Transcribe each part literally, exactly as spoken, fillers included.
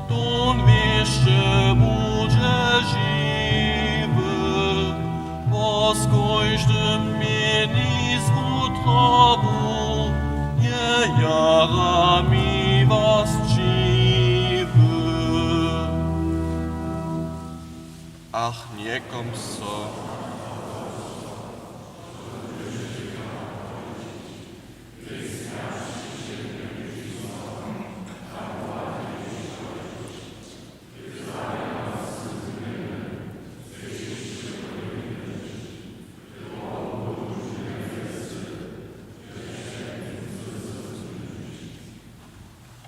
Tón wěsće budźe žiwy, po skóždym měni z wutrobu je jara miłosćiwy. Ach, někom so.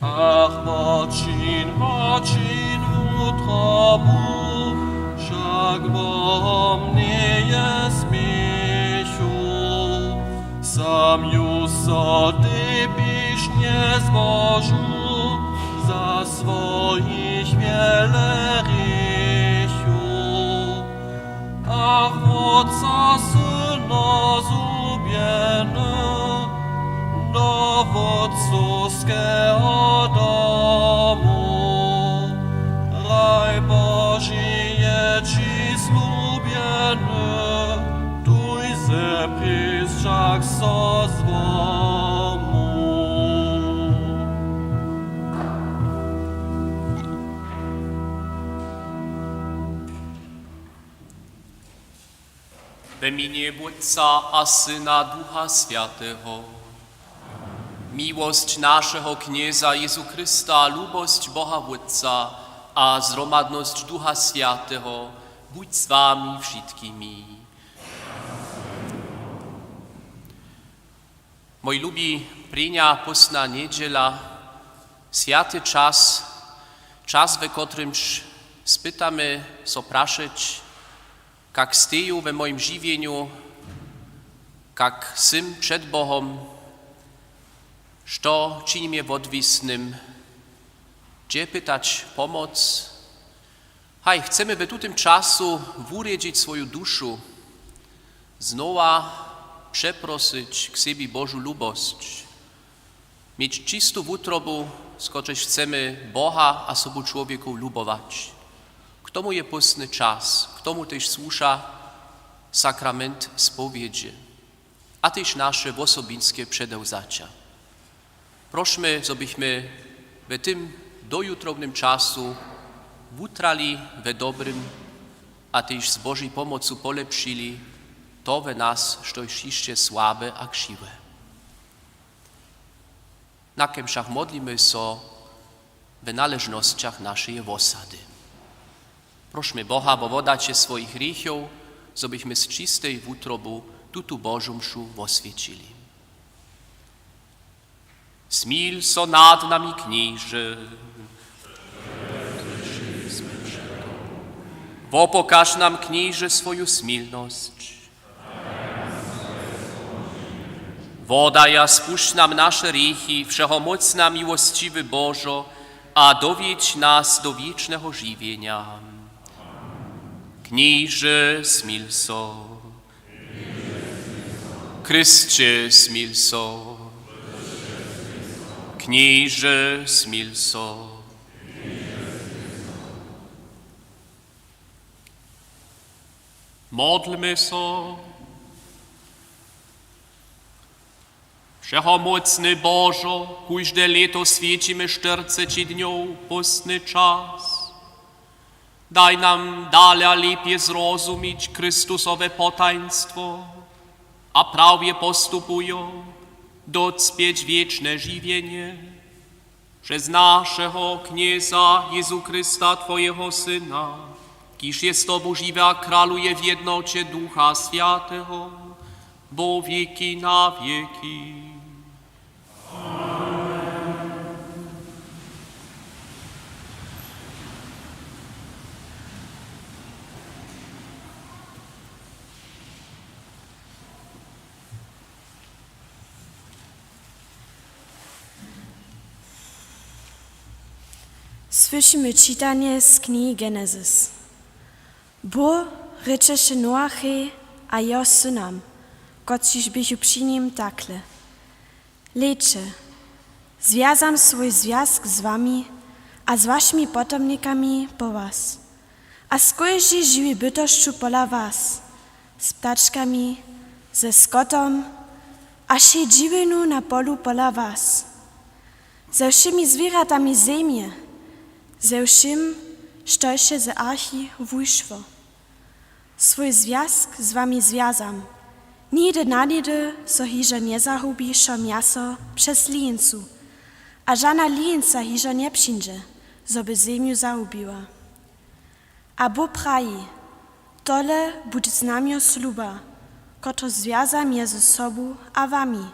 Ach, wočiń, wočiń wutrobu, wšak wo mnje je směchu. Sam ju so tepiš njezłožu za swojich wjele hrěchow. Ach, Wótca, Syna zhubjeny, do wótcowskeho domu. Raj Boži je ći slubjeny, tuž ze prěsćach so złomu. W mjenje Wótca a Syna, Ducha Swjateho. Miłosć našeho Knjeza Jezu Chrysta, lubosć Boha Wótca a zhromadnosć Ducha Swjateho budź z wami wšitkimi. Mój lubi, prěnja póstna njedźela, swjaty čas, čas, w kotrymž spytamy so prašeć, kak steju we mojim žiwjenju, kak sym před Bohom, što čini mje wotwisnym, hdźe pytać pomoc. Haj, chcemy w tutym času wurjedźić swoju dušu, znowa přeprosyć k sebi Božu lubosć, měć čistu wutrobu, z kotryž chcemy Boha a sobu čłowjekow lubować. K tomu je póstny čas, k tomu tež słuša sakrament spowědźe a tež naše wosobinske předewzaća. Prošmy, zo bychmy w tym dojutrownym času wutrali we dobrym a tež z Božej pomocu polepšili to we nas, štož hišće słabe a křiwe. Na kemšach modlimy so w naležnosćach našeje wosady. Prošmy Boha wo wodaće swojich hrěchow, zo bychmy z čistej wutrobu tutu Božu mšu woswjećili. Smil so nad nami, Knježe. Wopokaž nam, Knježe, swoju smilnosć. Wodaj a spušć nam naše hrěchi, wšehomócny a miłosćiwy Božo, a dowjedź nas do wěčneho žiwjenja. Knježe, smil so. Chrysće, smil so. Knježe, smil so. Modlmy so. Wšehomócny Božo, kóžde lěto swjećimy štyrceći dnjow póstny čas. Daj nam dale a lěpje zrozumić Chrystusowe potajnstwo a prawje postupujo docpěć wěčne žiwjenje. Přez našeho Knjeza Jezu Chrysta, twojeho Syna, kiž je z tobu žiwy a kraluje w jednoće Ducha Swjateho, wo wěki na wěki. Słyšimy čitanje z knihi Genezis. Bóh rěčeše Noachej a jeho synam, kotřiž běchu při nim, takle: Hlejće, Zwjazam swój zwjazk z wami a z wašimi potomnikami po was a z kóždej žiwej bytosću pola was, z ptačkami, ze skotom a wšej dźiwinu na polu pola was, ze wšěmi zwěratami zemje, ze wšěm, štož je z archi wušło. Swój zwjazk z wami zwjazam. Nihdy na něhdy so hižo njezahubi wšo mjaso přez lijencu, a žana lijenca hižo njepřińdźe, zo by zemju zahubiła. A Bóh praji: Tole budź znamjo sluba, kotrež zwjazam mjez sobu a wami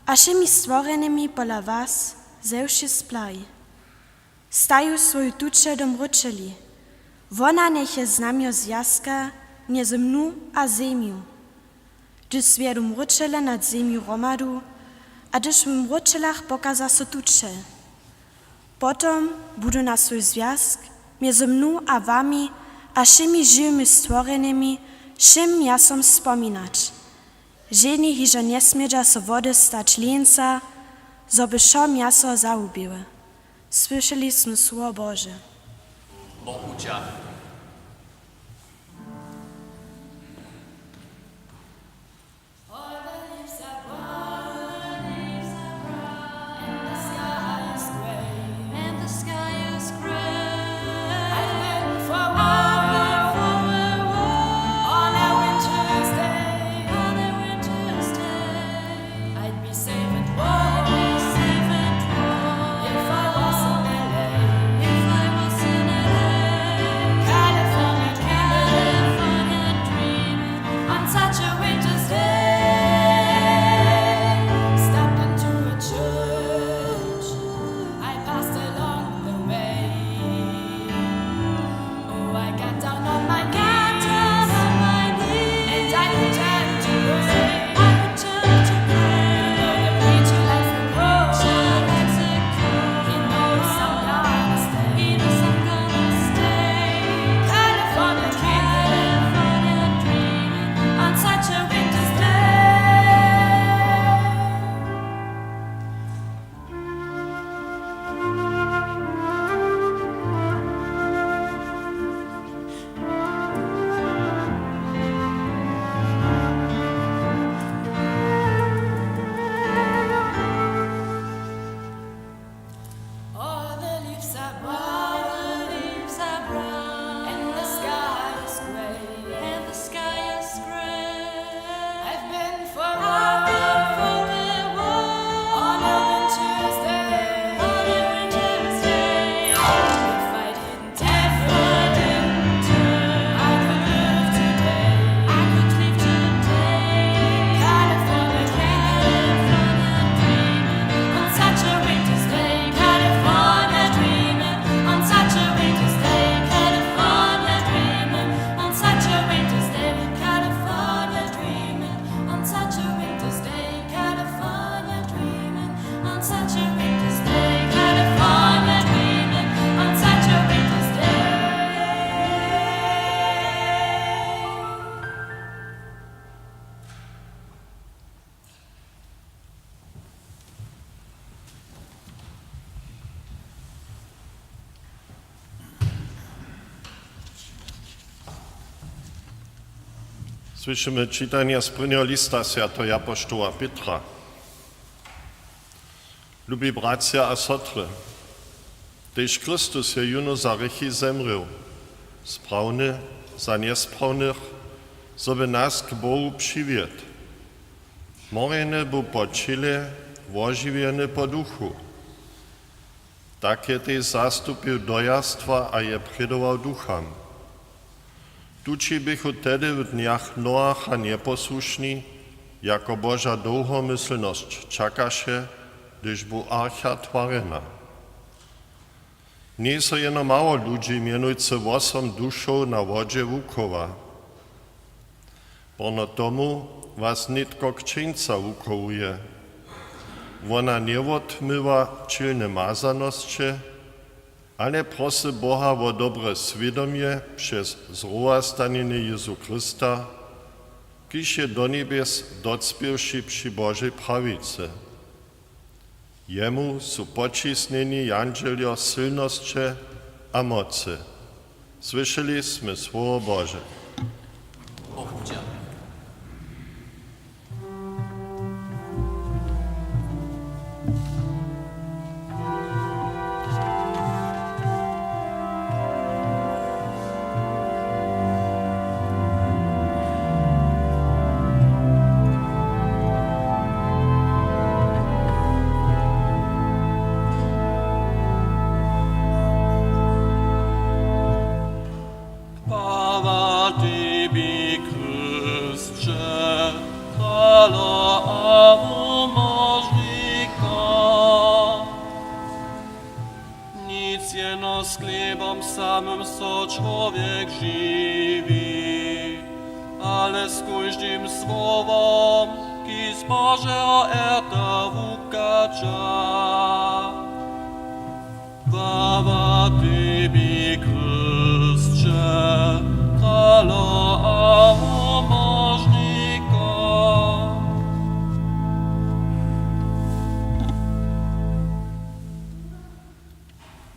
a wšěmi stworjenymi pola was ze wšě splahi. Staju swój tuće do mróčeli. Wona njech je znamjo zwjazka mjez mnu a zemju, hdyž zwjedu mróčele nad zemju hromadu a hdyž w mróčelach pokaza so tuće. Potom budu na swój zwjazk mjez mnu a wami a wšěmi žiwymi stworjenymi wšěm mjasom spominać. Ženje hižo njesmědźa so wody stać lińca, zo by wšo mjaso zahubiły. Słyšeli smy słowo Bože. Bohu dźak. And the sky is gray. I've been for war. I've been for war. On a winter's day. On a winter's day. I'd be safe at war. I'd be safe at war. If I was in L A. If I was in L A. California dreaming. California dreaming. On such a winter's day, stopped into a church. I passed along the way. Oh, I got down on my knees. And I pretend to pray. I pretend to pray. Though the preacher likes the chorus. He knows I'm gonna stay. He knows I'm gonna stay. California dreaming. California dreaming. On such a winter's day. All the leaves are brown. All the leaves are brown. And the sky is gray. And the sky is gray. I've been for a walk. I've been for a walk. On a winter's day. On a winter's day. If I didn't On such a winter's day, California dreaming. On such a winter's day, California dreaming. On such a winter's day. Słyšimy čitanje z prěnjeho lista swjateho japoštoła Pětra. Lubi bratřa a sotry, tež Chrystus je jónu za hrěchi zemrěł, sprawny za njesprawnych, zo by nas k Bohu přiwjedł. Morjeny bu po ćěle, wožiwjeny po duchu. Tak je tež zastupił dojaztwa a je prědował ducham. Tući běchu tehdy w dnjach Noacha njeposłušni, jako Boža dołhomyslnosć čakaše, hdyž bu archa twarjena. Njejsu jeno mało ludźi, mjenujcy wosom dušow na wodźe wuchowa. Porno tomu was nětko křćeńca wuchowuje. Wona njewotmywa ćělne mazanosće, ale prosy Boha wo dobre swědomje přez zrowastanjenje Jězu Chrysta, kiž je do njebjes docpěwši při Božej prawicy. Jemu su poćisnjeni jandźeljo sylnosće a mocy. Słyšeli smy słowo Bože. Chwała Tebi, Chrysće, Kralo a Wumóžnika. Nic jeno z chlěbom samym so čłowjek žiwi, ale z kóždym słowom, kiž z Božeho erta wuchadźa. Chwała Tebi, Chrysće, Kralo a Wumóžnika.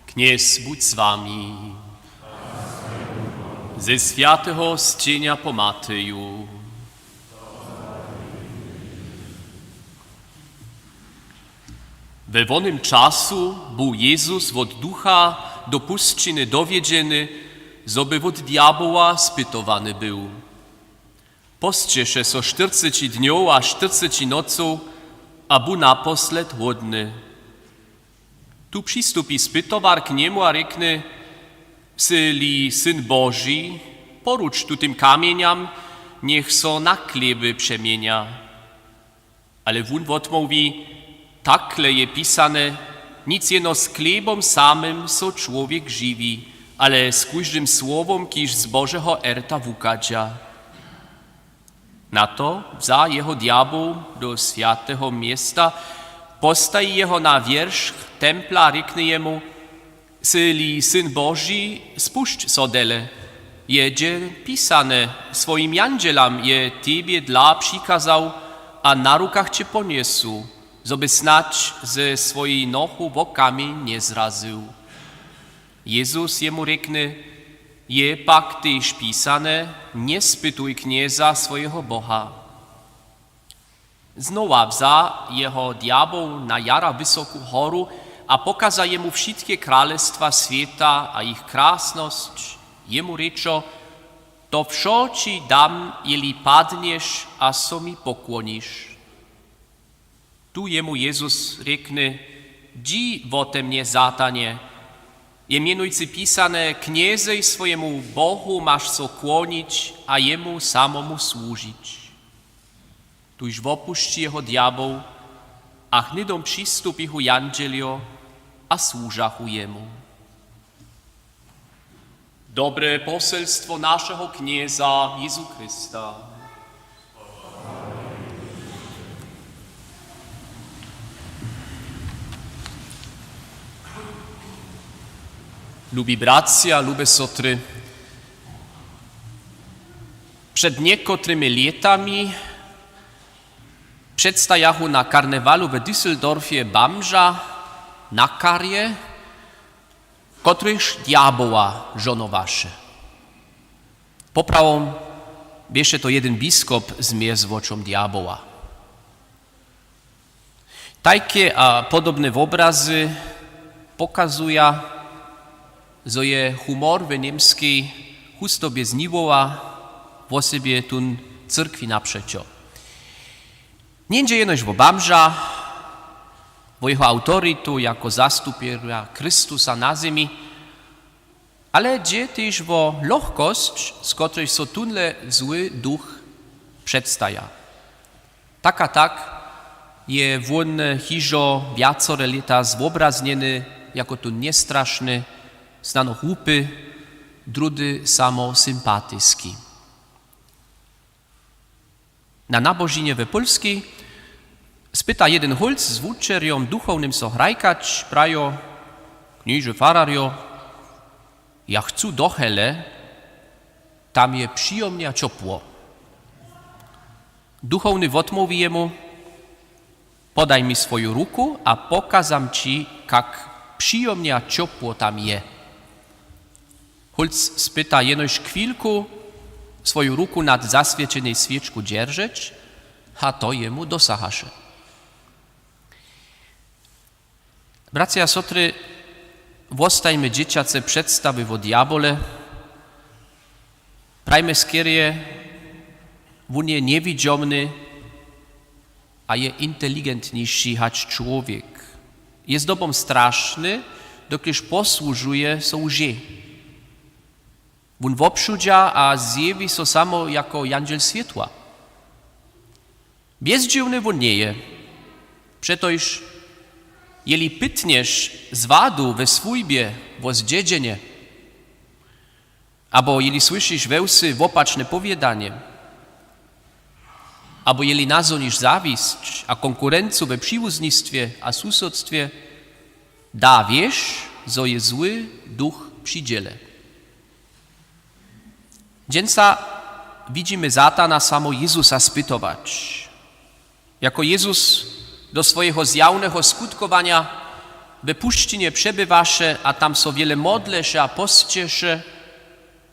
Knjez budź z wami. Ze swjateho sćenja po Mateju. We wonym času bu Jezus wot Ducha do pusćiny dowjedźeny, zo by wot djaboła spytowany był. Posćeše so štyrceći dnjow a štyrceći nocow a bu naposled hłódny. Tu přistupi spytowar k njemu a rěkny: „Sy-li Syn Boži, poruč tutym kamjenjam, njech so na chlěby přeměnja.” Ale wón wotmołwi: „Takle je pisane: Nic jeno z chlěbom samym so čłowjek žiwi, ale z kóždym słowom, kiž z Božeho erta wuchadźa.” Na to wza jeho djaboł do swjateho města, postaji jeho na wjeršk templa a rěkny jemu: „Sy-li Syn Boži, spušć so dele. Je dźe pisane: Swojim jandźelam je tebje dla přikazał a na rukach će ponjesu, zo by snadź ze swojej nochu wo kamjeń njezrazył.” Jezus jemu rěkny: „Je pak tež pisane: Njespytuj Knjeza, swojeho Boha.” Znowa wza jeho djaboł na jara wysoku horu a pokaza jemu wšitke kralestwa swěta a jich krasnosć, jemu rěčo: „To wšo ći dam, jeli padnješ a so mi pokłoniš.” Tu jemu Jezus rěkny: „Dźi wote mnje, Satanje! Je mjenujcy pisane: Knjezej, swojemu Bohu maš so kłonić a jemu samomu słužić.” Tuž wopušći jeho djaboł, a hnydom přistupichu jandźeljo a słužachu jemu. Dobre poselstwo našeho Knjeza Jezu Chrysta. Lubi bratřa, lube sotry, před někotrymi lětami předstajachu na karnewalu w Düsseldorfje bamža na karje, kotryž djaboła žohnowaše. Poprawom běše to jedyn biskop z mjezwočom djaboła. Tajke a podobne wobrazy pokazuja, zo je humor w němskej hustobje zniwoła, wosebje tón cyrkwi napřećo. Njeńdźe jenož wo bamža, wo jeho awtoritu jako zastupjerja Chrystusa na zemi, ale dźe tež wo lochkosć, z kotryž so tónle zły duch předstaja. Tak a tak je wón hižo wjacore lěta zwobraznjeny jako tón njestrašny, snano hłupi, druhdy samo sympatiski. Na nabožinje w Pólskej spyta jedyn hólc z wučerjom duchownym so hrajkać, prajo: „Knježe fararjo, ja chcu do hele, tam je přijomnje a ćopło.” Duchowny wotmołwi jemu: Podaj mi swoju ruku a pokazam ći, kak přijomnje a ćopło tam je. Hólc spyta jenož chwilku, swoju ruku nad zaswjećenej swěčku dźeržeć, a to jemu dosahaše. Bratřa a sotry, wostajmy dźěćace předstawy wo djabole. Prajmy skerje, wón je njewidźomny a je inteligentniši hač čłowjek. Je zdobom strašny, dokelž posłužuje so łžej. Wón wobšudźa a zjewi so samo jako jandźel swětła. Bjezdźiwny wón njeje, přetož jeli pytnješ z wadu we swójbje wo zdźědźenje, abo jeli słyšiš we wsy wopačne powědanje, abo jeli nazhoniš zawisć a konkurencu we přiwuznistwje a susodstwje, da wěš, zo je zły duch při dźěle. Dźensa widźimy Satana samo Jezusa spytować. Jako Jezus do swojeho zjawneho skutkowanja we pušćinje přebywaše a tam so wjele modleše a posćeše,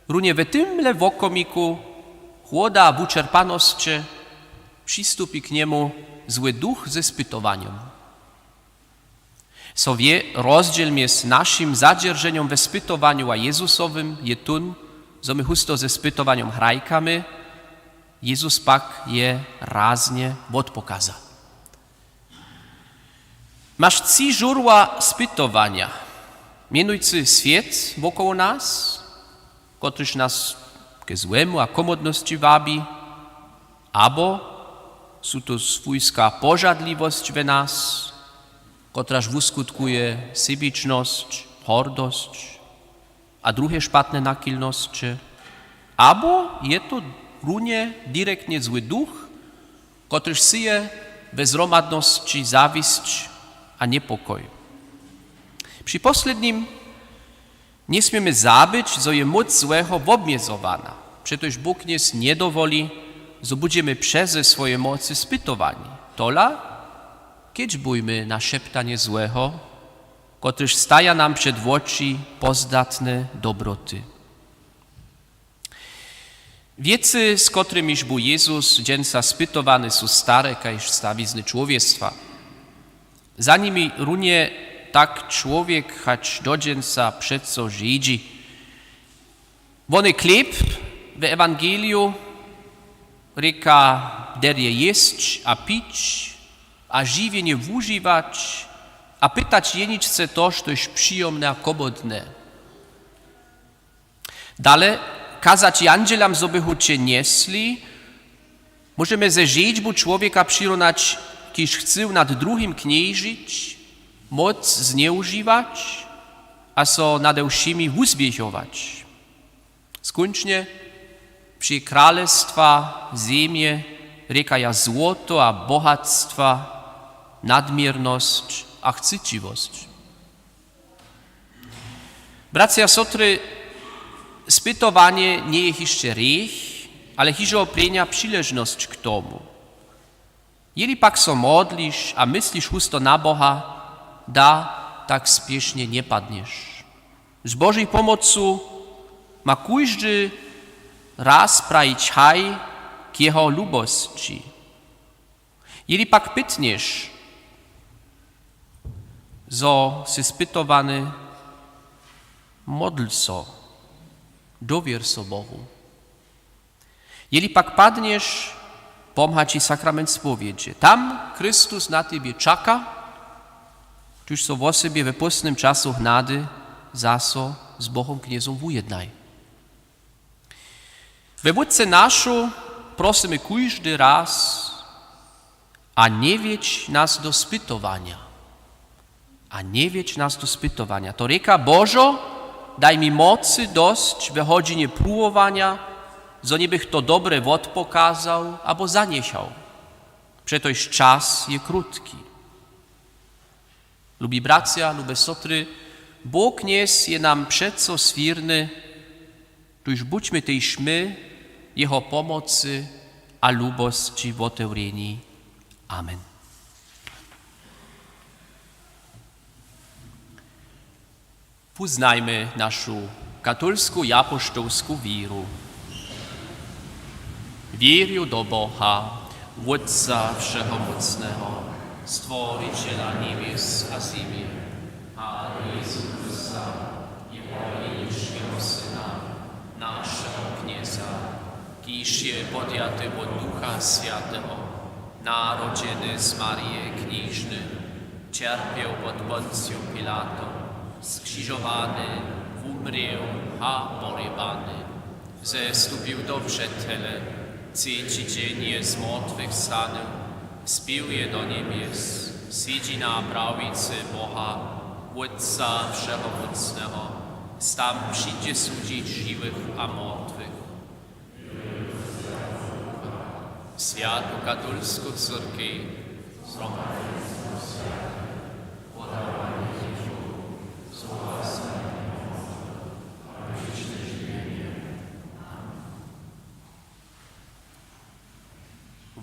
runje w tymle wokomiku hłoda a wučerpanosće přistupi k njemu zły duch ze spytowanjom. So wě, rozdźěl mjez našim zadźerženjom we spytowanju a Jezusowym je tón, zo my husto ze spytowanjom hrajkamy, Jezus pak je raznje wotpokaza. Maš tři žurła spytowanja, mjenujcy swět wokoło nas, kotryž nas ke złemu a komodnosći wabi, abo su to swójska požadliwosć we nas, kotraž wuskutkuje sebičnosć, hordosć a druhe špatne nachilnosće, abo je to runje direktnje zły duch, kotryž syje we zhromadnosći zawisć a njepokoj. Při poslednim Njesměmy zabyć, zo je móc złeho wobmjezowana, přetož Bóh knjez njedowoli, zo budźemy přeze swoje mocy spytowani. Tola, kedźbujmy na šeptanje złeho, kotryž staja nam před woči pozdatne dobroty. Wěcy, z kotrymiž bu Jezus dźensa spytowany, su stare kaž stawizny čłowjestwa. Za nimi runje tak čłowjek hač do dźensa přeco žedźi. Wony chlěb w ewangeliju rěka derje jěsć a pić a žiwjenje wužiwać a pytać jeničce to, štož přijomne a komodne. Dale kazać jandźelam, zo by huće njesli, móžemy ze žedźbu čłowjeka přirunać, kiž chcył nad druhim knježić, móc znjewužiwać a so nade wšěmi wuzběhować. Skónčnje při kralestwa zemje rěkaja złoto a bohatstwa, nadměrnosć a chcyćiwosć. Bratřa a sotry, spytowanje njeje hišće hrěch, ale hižo prěnja přiležnosć k tomu. Jeli pak so modliš a mysliš husto na Boha, da tak spěšnje njepadnješ. Z Božej pomocu ma kóždy raz prajić haj k jeho lubosći. Jeli pak pytnješ, zo sy spytowany, modl so, dowěr so Bohu. Jeli pak padnješ, pomha ći sakrament spowědźe. Tam Chrystus na tebje čaka, tuž so wosebje we póstnym času hnady zaso z Bohom Knjezom wujednaj. We Wótče našu prosymy kóždy raz: A njewjedź nas do spytowanja. A njewjedź nas do spytowanja. To rěka: Božo, daj mi mocy dosć we hodźinje pruwowanja, zo njebych to dobre wotpokazał abo zaněchał. Přetož čas je krótki. Lubi bratřa, lube sotry, Bóh Knjez je nam přeco swěrny, tuž budźmy tež my jeho pomocy a lubosći wotewrjeni. Amen. Wuznajmy našu katolsku i apoštołsku wěru. Wěrju do Boha, Wótca Wšehomócneho, Stworićela njebjes a zemje, a do Jězu Chrysta, jeho jeničkeho Syna, našeho Knjeza, kiž je podjaty wot Ducha Swjateho, narodźeny z Marije Knježny, ćerpjeł pod Poncijom Pilatom, skřižowany, wumrěł a porěbany. Zestupił do přećele, třeći dźeń je z mortwych stanył, zbił je do njebjes, sedźi na prawicy Boha, Wótca Wšehomócneho, stam přińdźe sudźić žiwych a mortwych. Swjatu katolsku cyrkej, zhromadnje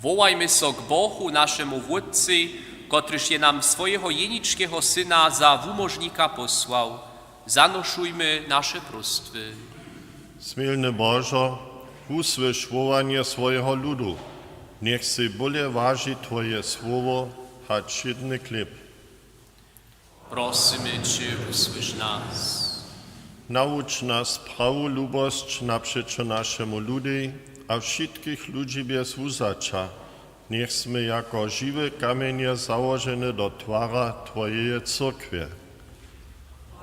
Wołajmy so k Bohu, našemu Wótcej, kotryž je nam swojeho jeničkeho Syna za wumóžnika posłał. Zanošujmy naše próstwy. Smilny Božo, wusłyš wołanje swojeho ludu. Njech sej bóle waži twoje słowo hač wšědny chlěb. Prosymy će, wusłyš nas. Nawuč nas prawu lubosć napřećo našemu ludej a wšitkich ludźi bjez wuzaća. Njech smy jako žiwe kamjenje załožene do twara twojeje cyrkwje.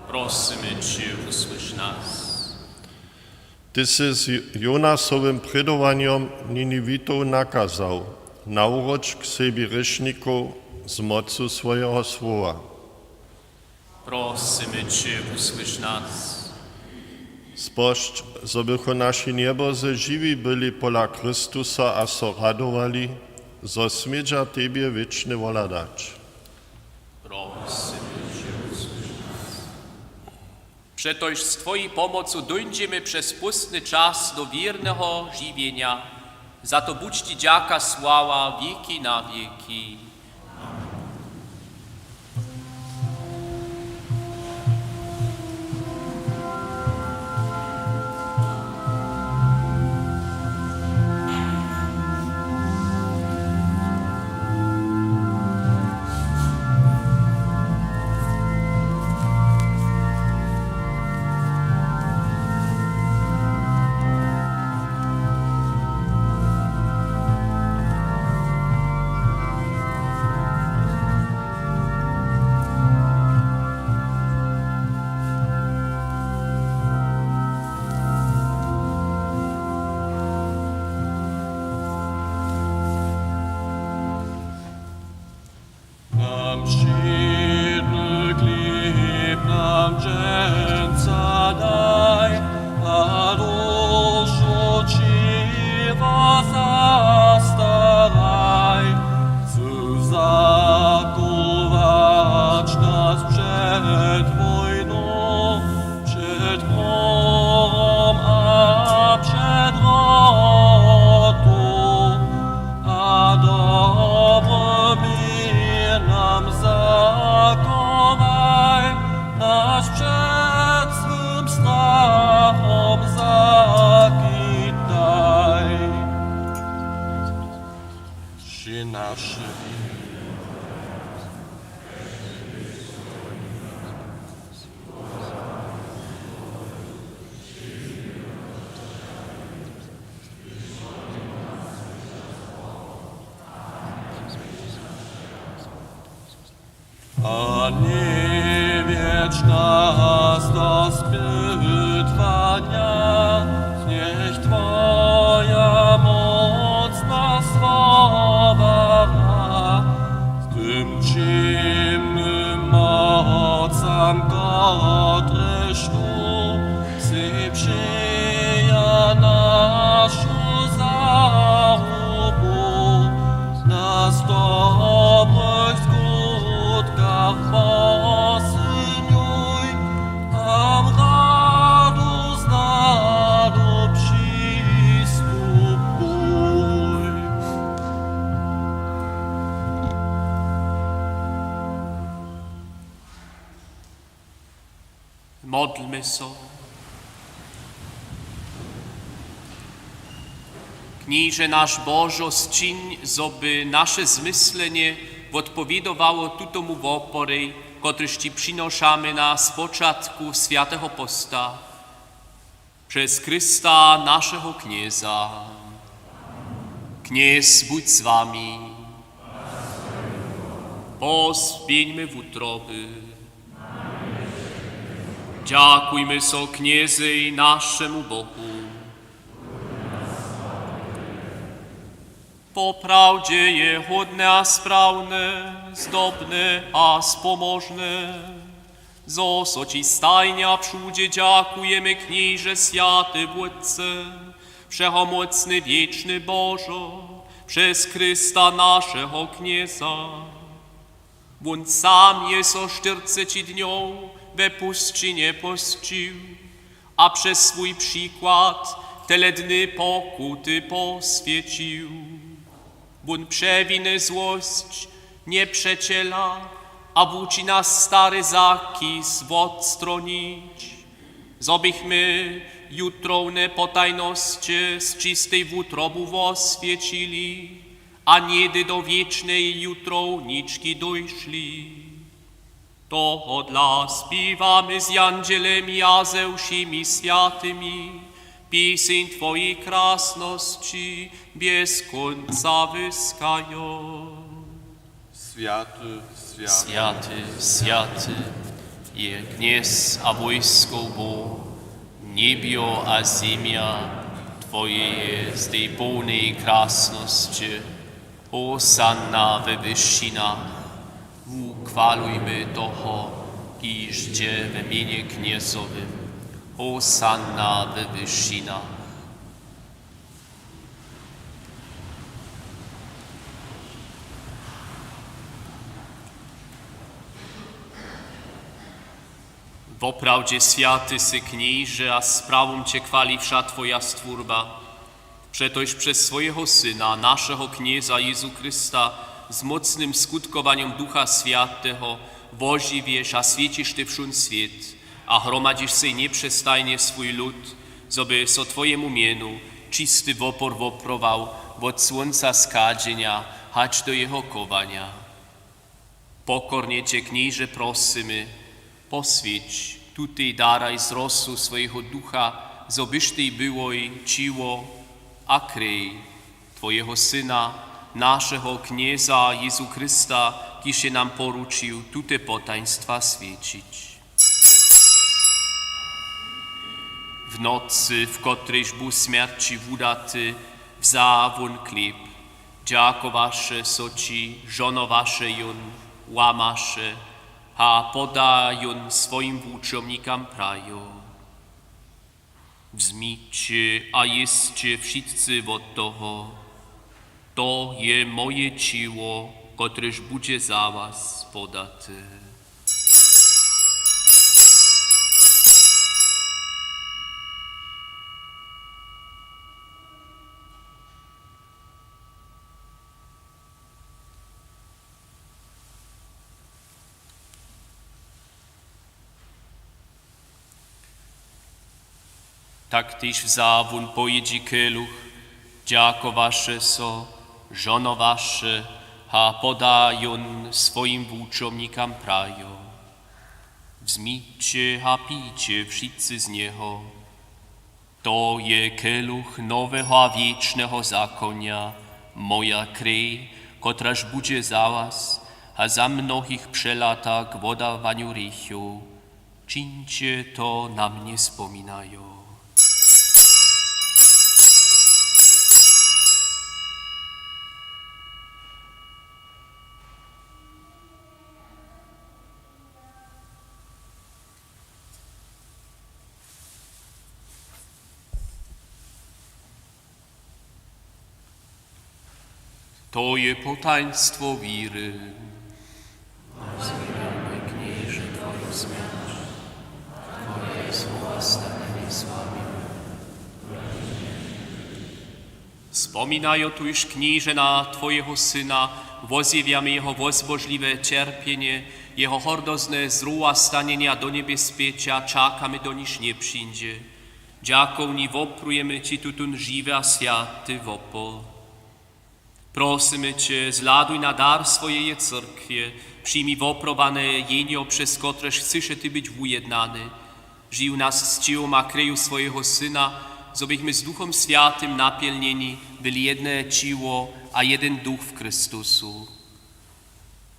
Prosymy će, wusłyš nas. Ty sy z Jonasowym prědowanjom Niniwitow nakazał: Nawróć k sebi hrěšnikow z mocu swojeho słowa. Prosymy će, wusłyš nas. Spožč, zo bychu naši njebozy žiwi byli pola Chrystusa a so radowali, zo smědźa tebje wěčnje wohladać. Prosymy će, wusłyš nas. Přetož z twoji pomocu dóńdźemy přez pustny čas do wěrneho žiwjenja. Za to budź ti dźaka, sława wěki na wěki. Nam wšědny chlěb nam dźensa daj, a dušu ćiwo zastaraj. Chcu zachować nas před wójnu, před wróhom a před wrotu, a dobro měr nam zachowaj, nas před złym strachom zachytaj. Při našich A njewjedź nas do spytowanja, njech twoja móc nas wobara. Tym ćimnym mocam, kotrež tu sej přija našu zahubu, nas w dobrych skutkach posylnjuj, a w radu z radu přistupuj. Modlmy so. Kniže naš Božo, sčiń, zo by naše zmyslenje wotpowědowało tutomu woporej, kotryž ći přinošamy na spočatku swjateho posta. Přez Chrysta, našeho Knjeza. Knjez budź z wami. Pozběhńmy wutroby. Dźakujmy so Knjezej, našemu Bohu. Poprawdźe je hódne a sprawne, zdobne a spomožne, zo so ći stajnje a wšudźe dźakujemy, Knježe, swjaty Wótče, wšehomócny, wěčny Božo, přez Chrysta, našeho Knjeza. Wón sam je so štyrceći dnjow we pusćinje posćił a přez swój přikład tele dny pokuty poswjećił. Wón přewiny złosć njepřećela a wuči nas stary zakis wotstronić, zo bychmy jutrowne potajnosće z čistej wutrobu woswjećili a něhdy do wěčnej jutrownički dóšli. Tohodla spěwamy z jandźelemi a ze wšěmi swjatymi pěseń Twojej krasnosći bjez kónca wyskajo. Swjaty, swjaty, swjaty, swjaty je Knjez a wójskow Bóh, njebjo a zemja Twoje je z tej połnej krasnosće. Hosanna we wyšinach. Wuchwalujmy toho, kiž dźe we mjenje Knjezowym. Hosanna we wyšinach. Woprawdźe swjaty sy, Knježe, a z prawom će chwali wša Twoja stwórba. Přetož přez swojeho Syna, našeho Knjeza Jězu Chrysta, z mócnym skutkowanjom Ducha Swjateho wožiwješ a swjećiš ty wšón swět a hromadźiš sej njepřestajnje swój lud, zo by so Twojemu mjenu čisty wopor woprował wot słónca schadźenja hač do jeho chowanja. Pokornje će, Knježe, prosymy, poswjeć tutej daraj z rosu swojeho Ducha, zo byštej byłoj ćěło a krej Twojeho Syna, našeho Knjeza Jězu Chrysta, kiž je nam poručił tute potajnstwa swjećić. W nocy, w kotrejž bu smjerći wudaty, wza wón chlěb, dźakowaše so ći, žohnowaše jón, łamaše a poda jón swojim wučomnikam, prajo: Wzmiće a jěsće wšitcy wot toho. To je moje ćěło, kotrež budźe za was podate. Tak tež wza wón po jědźi keluch, dźakowaše so, žohnowaše a poda jón swojim wučomnikam, prajo: Wzmiće a pijće wšitcy z njeho. To je keluch noweho a wěčneho zakonja, moja krej, kotraž budźe za was a za mnohich přelata k wodawanju hrěchow. Čińće to na mnje spominajo. To je potajnstwo wěry. Nazwěramy, Knježe, Twoju smjerć, Twoje słowa stanje z wami. Spominajo tuž, Knježe, na Twojeho Syna, wozjewjamy jeho wozbožliwe ćerpjenje, Jeho hordozne zrowastanjenje a do njebjezpjeća čakamy, doniž njepřińdźe. Dźakowni woprujemy ći tutón žiwy a swjaty wopor. Prosymy će, zhladuj na dar swojeje cyrkwje, přijmi woprowane jenjo, přez kotrež chcyše ty być wujednany. Žiw nas z ćěłom a kreju swojeho Syna, zo bychmy z Duchom Swjatym napjelnjeni byli jedne ćěło a jeden duch w Chrystusu.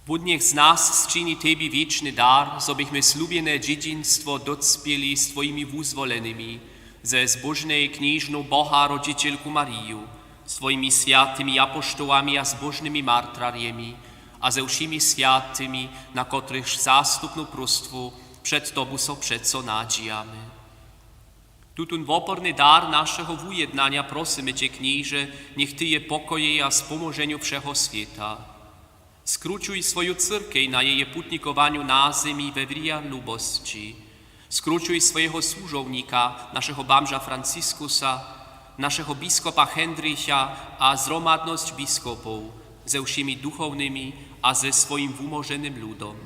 Wón njech z nas sčini tebi wěčny dar, zo bychmy slubjene dźědźinstwo docpěli z twojimi wuzwolenymi, ze zbóžnej knježnu Boha rodźićelku Mariju, z twojimi swjatymi apoštołami a zbóžnymi martrarjemi a ze wšěmi swjatymi, na kotrychž zastupnu próstwu před tobu so přeco nadźijamy. Tutón woporny dar našeho wujednanja prosymy će, Knježe, njech ty je pokojej a spomoženju wšeho swěta. Skrućuj swoju cyrkej na jeje putnikowanju na zemi we wrija lubosći. Skrućuj swojeho słužownika, našeho bamža Franciskusa, našeho biskopa Hendricha a zhromadnosć biskopow ze wšěmi duchownymi a ze swojim wumoženym ludom.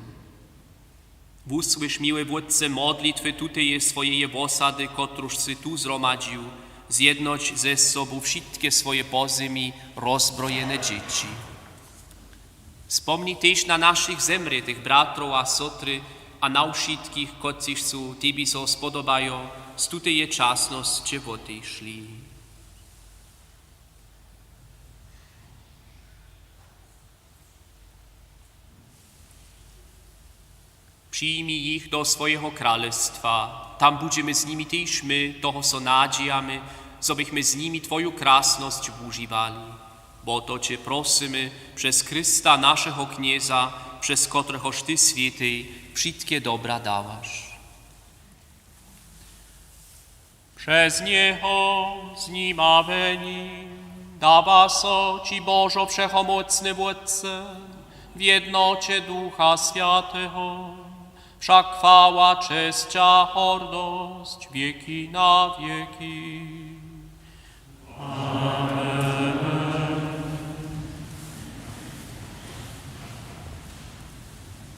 Wusłyš, miły Wótče, modlitwy tuteje swojeje wosady, kotruž sy tu zhromadźił, zjednoć ze sobu wšitke swoje po zemi rozbrojene dźěći. Spomni tež na našich zemrětych bratrow a sotry a na wšitkich, kotřiž su tebi so spodobajo, z tuteje časnosće wotešli. Přijmi jich do swojeho kralestwa, tam budźemy z nimi tež my, toho so nadźijamy, zo bychmy z nimi twoju krasnosć wužiwali. Wo to će prosymy přez Chrysta, našeho Knjeza, přez kotrehož ty swětej wšitke dobra dawaš. Přez njeho, z nim a we nim dawa so ći, Božo wšehomócny Wótče, w jednoće Ducha Swjateho, wša chwała, česć a hordosć wěki na wěki.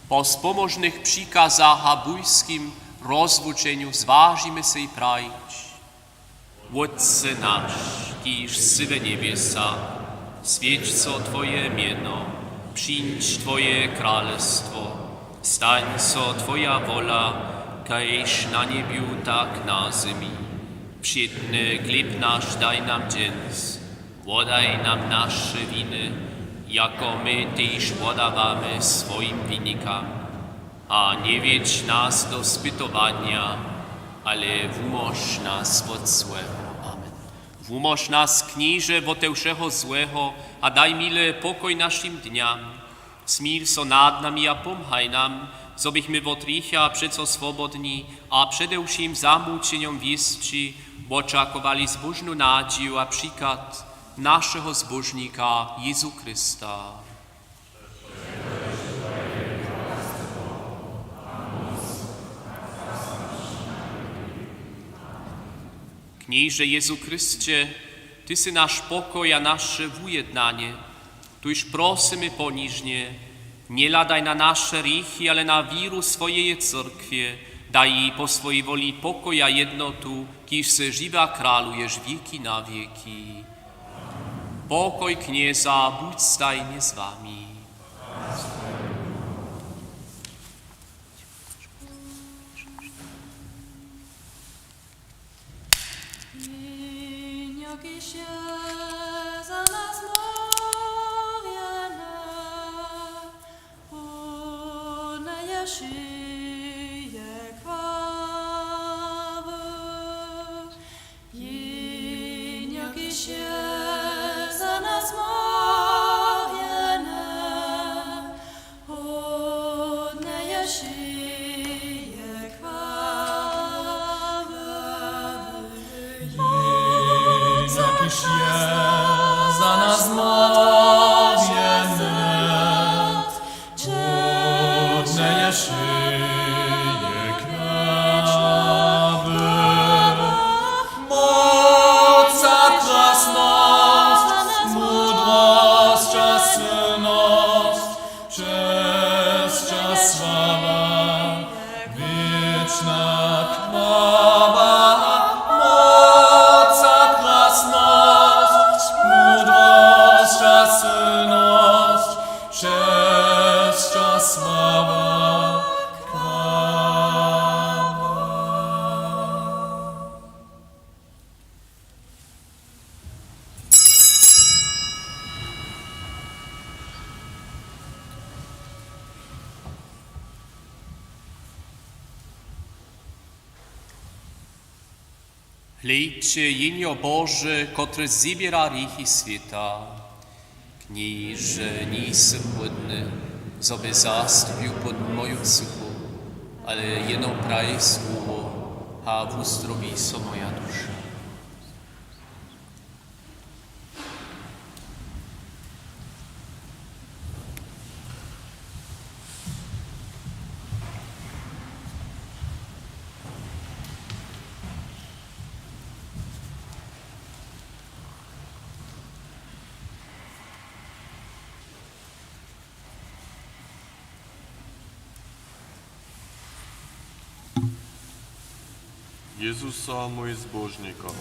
Po spomóžnych přikazach a bójskim rozwučenju zwažimy sej prajić: Wótče naš, kiž sy we njebjesach, swjeć so twoje mjeno, přińdź twoje kralestwo, stań so twoja wola, kaž na njebju, tak na zemi. Wšědny chlěb naš daj nam dźens, wodaj nam naše winy, jako my tež wodawamy swojim winikam. A njewjedź nas do spytowanja, ale wumóž nas wot złeho. Amen. Wumóž nas, Knježe, wote wšeho złeho a daj, mile, pokoj našim dnjam. Smil so nad nami a pomhaj nam, zo bychmy wot hrěcha přeco swobodni a přede wšěm zamućenjom wěsći wočakowali zbóžnu nadźiju a přichad našeho Zbóžnika Jězu Chrysta. Knježe Jězu Chrysće, ty sy naš pokoj a naše wujednanje. Tuž prosymy ponižnje: Njehladaj na naše hrěchi, ale na wěru swojeje cyrkwje. Daj jej po swojej woli pokoj a jednotu, kiž sy žiwy a kraluješ wěki na wěki. Pokoj Knjeza budź stajnje z wami. Jehož je za nas mórjene, pódne je wšeje chwały. Jehož je za nas mórjene, pódne je wšeje chwały. Jehož je za nas mórjene, pódne je wšeje Hlejće, Jehnjo Bože, kotrež zběra hrěchi swěta. Knježe, njejsym hódny, zo by zastupił pod moju cychu, ale jeno praj słowo, a wuzdrowi so moja duša. Jezusa, mój zbóžniko.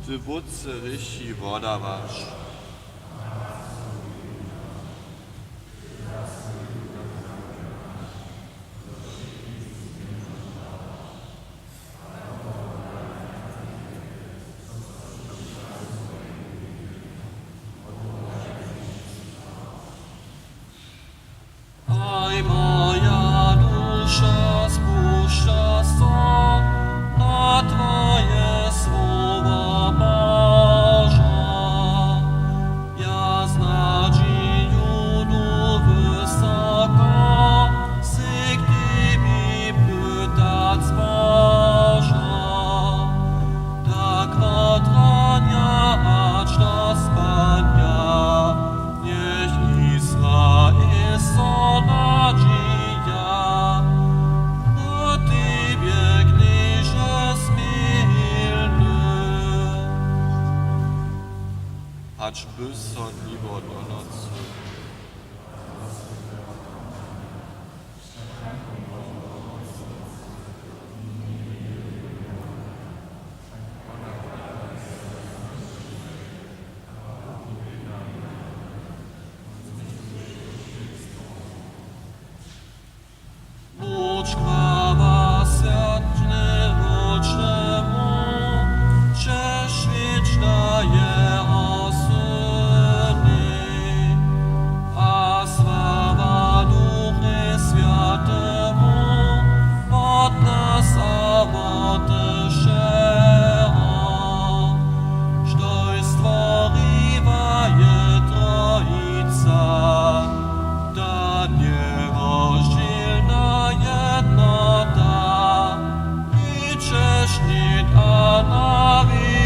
Ty Wótče hrěchi wodawaš. Haj, moja duša, spušća so na twoje słowa, Boža. Ja z nadźiju du wysoko, sej k tebi pytac, Boža. Tak wot ranja hač do spanja, njech Israel so nadźija na tebje, Knježe smilny. Hač by so dliwo do nocy. Budź chwała Swjateje Ročnemu, přeswědč na jeho syni, a sława Duchu Swjatemu, wot nas a wot wšeho, štož stworiła je Trojica, ta njerozdźělna jednota, hižo čež něhdźe a na wěki.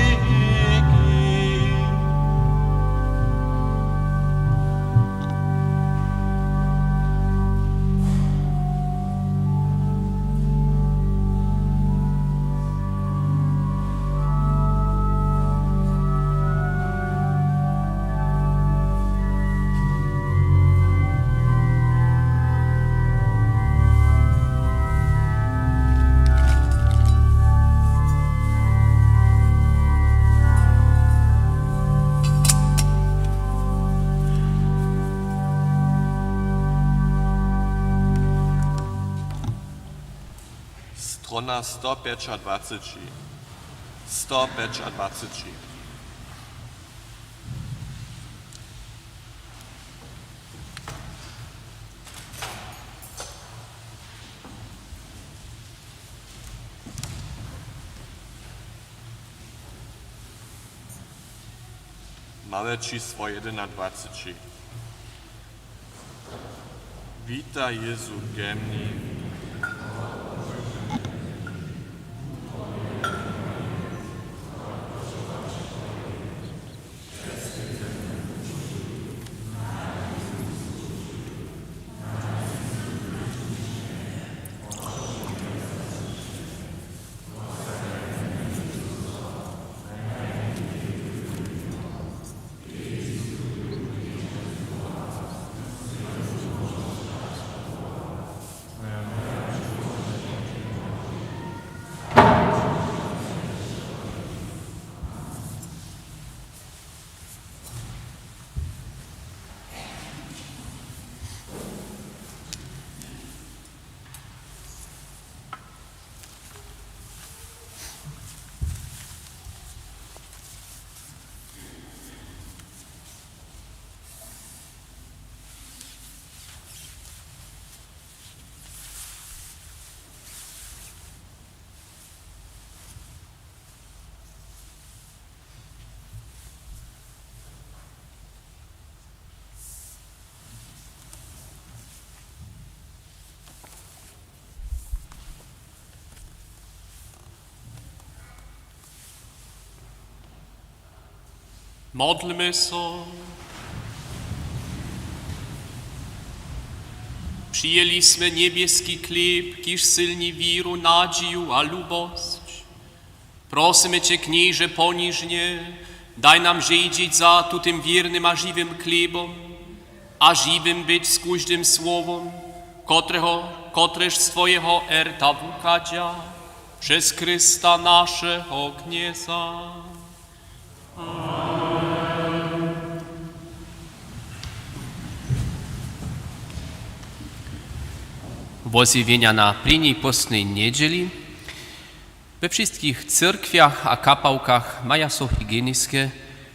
Strona sto pjećadwaceći. Sto pjećadwaceći. Małe čisło jedynadwaceći. Witaj, Jezu, ke mni. Modlmy so. Přijeli smy njebjeski chlěb, kiž sylni wěru, nadźiju a lubosć. Prosymy Će, Knježe, ponižnje, daj nam žedźić za tutym wěrnym a žiwym chlěbom a žiwym być z kóždym słowom, kotreho, kotrež z Twojeho rta wuchadźa, přez Chrysta, našeho Knjeza. Wozjewjenja na prěni póstnej njedźeli. We wšitkich cyrkwjach a kapałkach maja so hygieniske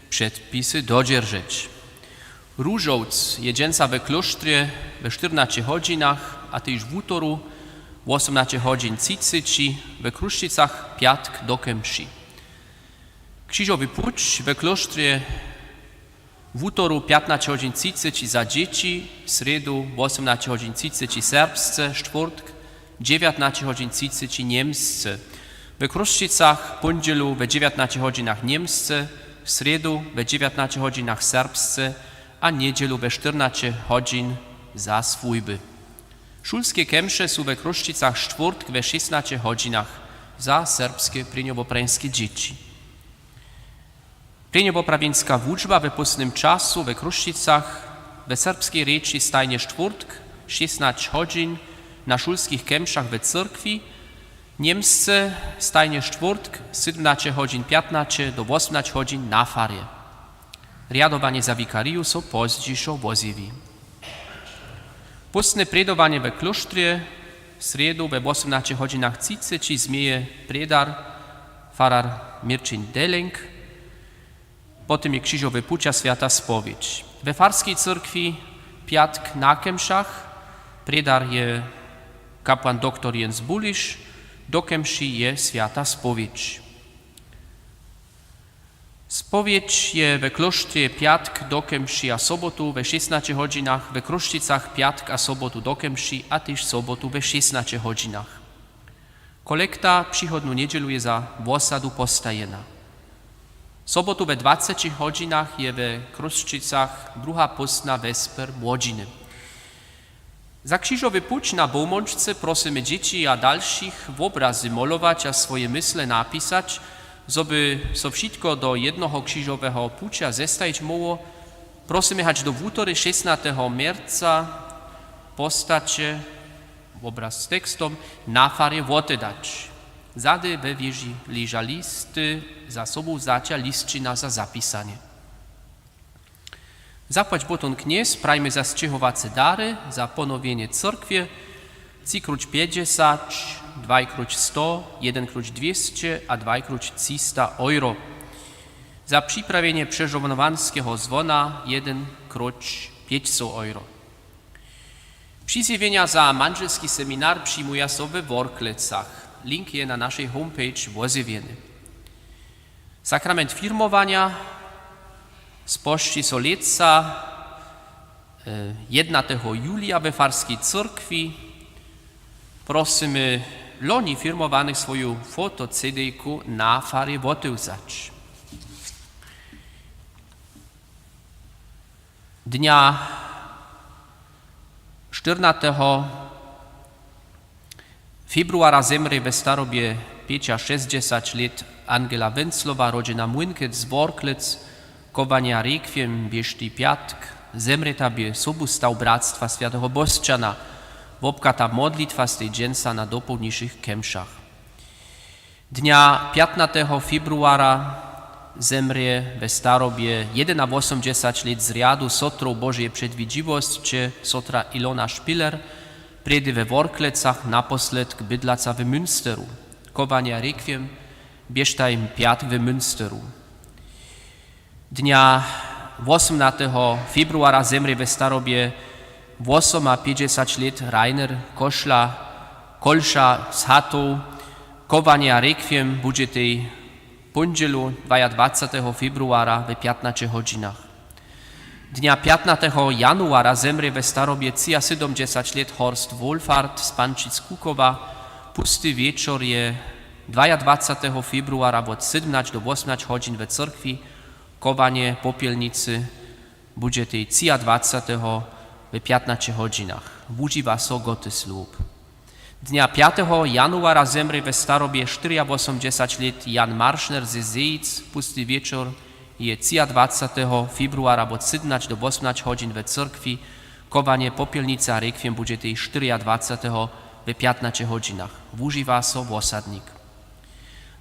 předpisy dodźeržeć. Róžowc je dźensa we klóštrje we štyrnaće hodźinach a tež wutoru wosomnaće hodźin třiceći, we Chrósćicach pjatk do kemši. Křižowy puć we klóštrje wutoru pjatnaće hodźin třiceći za dźěći, srjedu wosomnaće hodźin třiceći serbsce, štwórtk dźewjatnaće hodźin třiceći němsce. We Chrósćicach póndźělu we dźewjatnaće hodźinach němsce, srjedu we dźewjatnaće hodźinach serbsce a njedźelu we štyrnaće hodźin za swójby. Šulske kemše su we Chrósćicach štwórtk we šěsnaće hodźinach za serbske prěnjowoprajeńske dźěći. Prěnjowoprawjeńska wučba we póstnym času we Chrósćicach we serbskej rěči stajnje štwórtk šěsnaće hodźin na šulskich kemšach we cyrkwi, němsce stajnje štwórtk sydomnaće hodźin pjatnaće do wosomnaće hodźin na farje. Rjadowanje za wikariju so pozdźišo wozjewi. Póstne prědowanje we klóštrje w srjedu we wosomnaće hodźinach třiceći změje prědar, farar Měrćin Deleng. Potom je křižowy puć a swjata spowědź. We farskej cyrkwi pjatk na kemšach, prědar je kapłan doktor Jens Buliš, do kemši je swjata spowědź. Spowědź je we klóštrje pjatk do kemši a sobotu we šěsnaće hodźinach, we Chrósćicach pjatk a sobotu do kemši a tež sobotu we šěsnaće hodźinach. Kolekta přichodnu njedźelu je za wosadu postajena. Sobotu we dwacećich hodźinach je we Chrósćicach druha póstna wjesper młodźiny. Za křižowy puć na Bołmončce prosymy dźěći a dalšich wobrazy molować a swoje mysle napisać, zo by so wšitko do jednoho křižoweho puća zestajić móhło. Prosymy hač do wutory šěsnateho měrca postaće wobraz z tekstom na farje wotedać. Zady we wěži leža listy za sobowzatja, lisćina za zapisanje. Zapłać bóh tón knjez, prajmy za sćěhowace dary, za ponowjenje cyrkwje, tři króć pjećdźesać, dwaj króć sto, jeden króć dwěsće a dwaj króć třista euro. Za připravjenje přežohnowanskeho zwona jeden króć pěćstow euro. Přizjewjenja za mandźelski seminar přijimuja so we Worklecach. Link je na našej homepage wozjewjeny. Sakrament firmowanja spožči so lětsa, e, jednateho julija we farskej cyrkwi. Prosymy loni firmowanych swoju foto-CD-ku na farje wotewzać. Dnja štyrnateho februara zemrě we starobje pjećašěsćdźesać lět Angela Wenzlowa, rodźena Młynkec z Worklec. Chowanje a rekwiem běštej pjatk. Zemrěta bě sobustaw Bratstwa swjateho Bosćana, wobchata modlitwa stej dźensa na dopołdnišich kemšach. Dnja pjatnateho februara zemrě we starobje jedynawosomdźesać lět z rjadu sotrow Božeje předwidźiwosće sotra Ilona Spiller, prjedy we Worklecach, naposledk bydlaca w Münsteru. Chowanje a rekwiem běštaj pjatk w Münsteru. Dnja wosomnateho februara zemrě we starobje wosomapjećdźesać lět Rainer Košla, Kolša z Hatow. Chowanje a rekwiem budźetej póndźělu dwajadwaceteho februara we pjatnaće hodźinach. Dnja pjatnateho januara zemrě we starobje třiasydomdźesać lět Horst Wohlfahrt z Pančic Kukowa. Pusty wječor je dwajadwaceteho februara wot sydomnać do wosomnać hodźin we cyrkwi. Chowanje popjelnicy budźetej třiadwaceteho we pjatnaće hodźinach. Wužiwa so Gotteslob. Dnja pjateho januara zemrě we starobje štyriawosomdźesać lět Jan Maršner ze Zejic. Pusty wječor je třiadwaceteho februara wot sydomnać do wosomnać hodźin we cyrkwi. Chowanje popjelnicy a rekwiem budźetej štyriadwaceteho we pjatnaće hodźinach. Wužiwa so Wosadnik.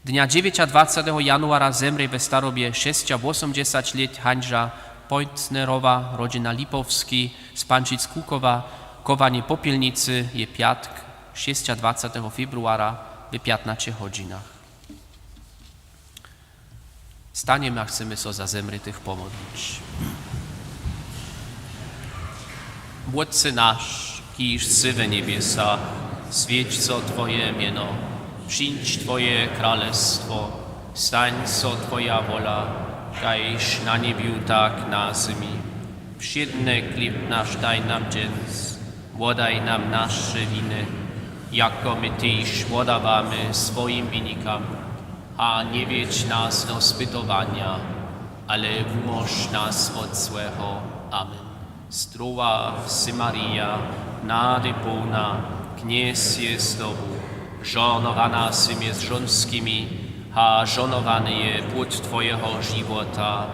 Dnja dźewjećadwaceteho januara zemrě we starobje šesćawosomdźesać lět Hańža Pointnerowa, rodźena Lipowski z Pančic Kukowa. Chowanje popjelnicy je pjatk šěsćadwaceteho februara w pjatnaće hodźinach. Stanjemy a chcemy so za zemrětych pomodlić. Wótče naš, kiž sy w njebjesach, swjeć so twoje mjeno, přińdź twoje kralestwo, stań so twoja wola, kaž na njebju, tak na zemi. Wšědny chlěb naš daj nam dźens, wodaj nam naše winy, jako my tež wodawamy swojim winikam. A njewjedź nas do spytowanja, ale wumóž nas wot złeho. Amen. Zdrowa sy, Marija, nady połna, Knjez je z tobu, žohnowana sy mjez žonskimi, a žohnowany je płód twojeho žiwota,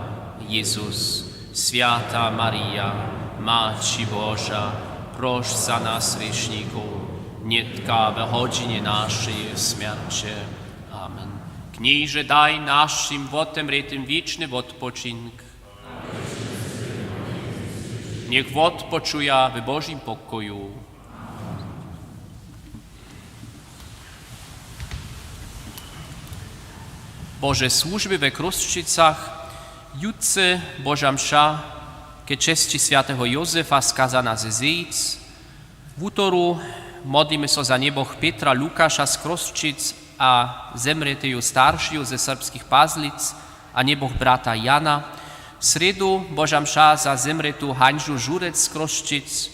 Jezus. Swjata Marija, Maći Boža, proš za nas hrěšnikow, nětka w hodźinje našeje smjerće. Amen. Knježe, daj našim wotemrětym wěčny wotpočink. Njech wotpočuja w Božim pokoju. Bože słužby we Chrósćicach, jutře Boža mša ke česći swjateho Józefa skazana ze Zejic. Wutoru modlimy so za njeboch Pětra Lukaša z Chrósćic a zemrěteju staršeju ze serbskich Pazlic a njeboch brata Jana. Srjedu Boža mša za zemrětu Hańžu Žurec z Chrósćic.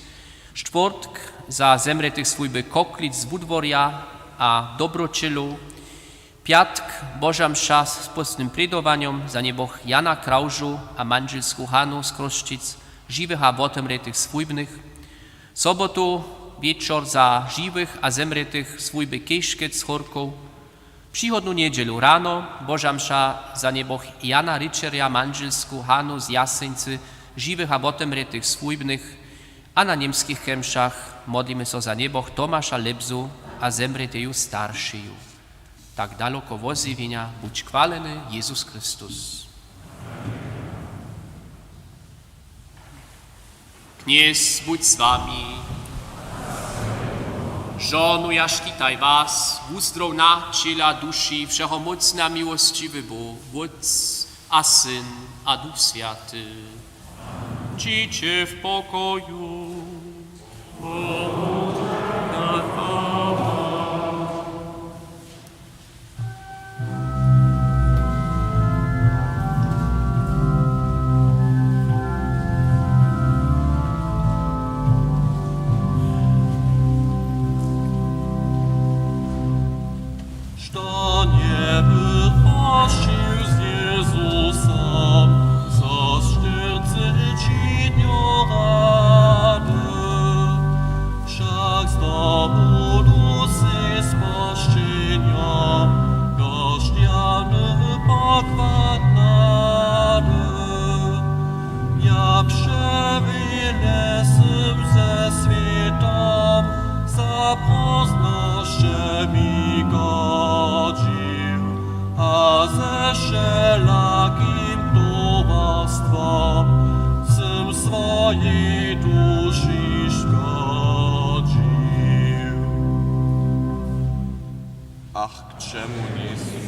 Štwórtk za zemrětych swójby Koklic z Wudworja a dobroćělow. Pjatk Boža mša z płóstnym prědowanjom za njeboch Jana Kraužu a mandźelsku Hanu z Chrósćic, žiwych a wotemrětych swójbnych. Sobotu wječor za žiwych a zemrětych swójby Kejškec z Chórkow. Přichodnu njedźelu rano Boža mša za njeboch Jana Rićerja, mandźelsku Hanu z Jaseńcy, žiwych a wotemrětych swójbnych. A na němskich kemšach modlimy so za njeboch Tomaša Lebzu a zemrěteju staršeju. Tak daloko wozjewjenja. Budź chwaleny, Jezus Chrystus. Knjez budź z wami. Žohnuja, škitaj was, wuzdrowna ćěla, duši, wšehomócny a miłosćiwy Bóh, Wótc a Syn a Duch Swjaty. Dźiće w pokoju. Što njeby prosćił z Jezusem, zo štyrceći dnjow rady, wšak zdobył sej spožčenjo, doždźany pokład nady. Ja přewinesym ze swětom, za prózdnosće mi godźił, a ze wšelakim towarstwom sym swojej duši škodźił. Ach, k čemu njejsym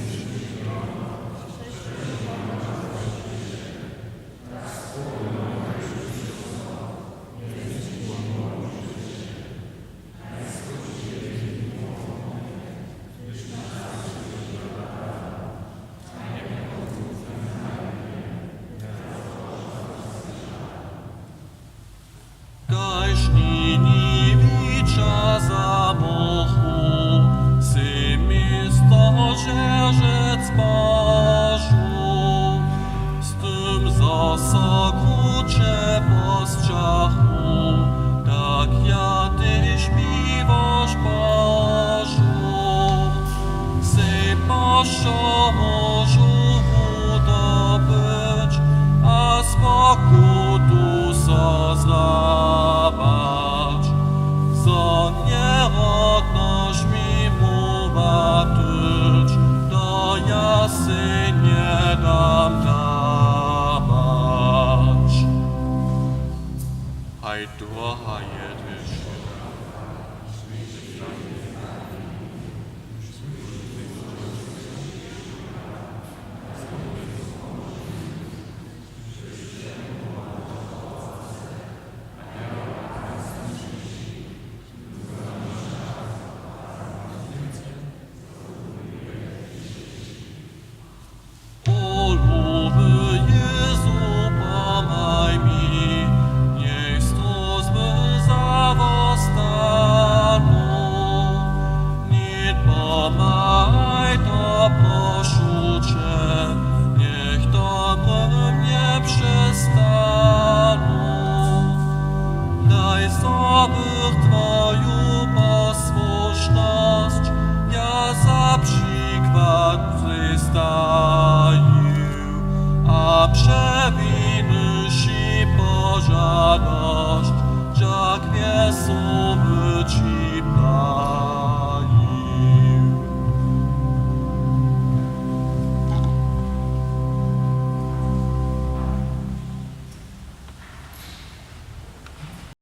Kaž Niniwića zamochł, sej město žeržec Božu, z tym, zo so kruće posćachu.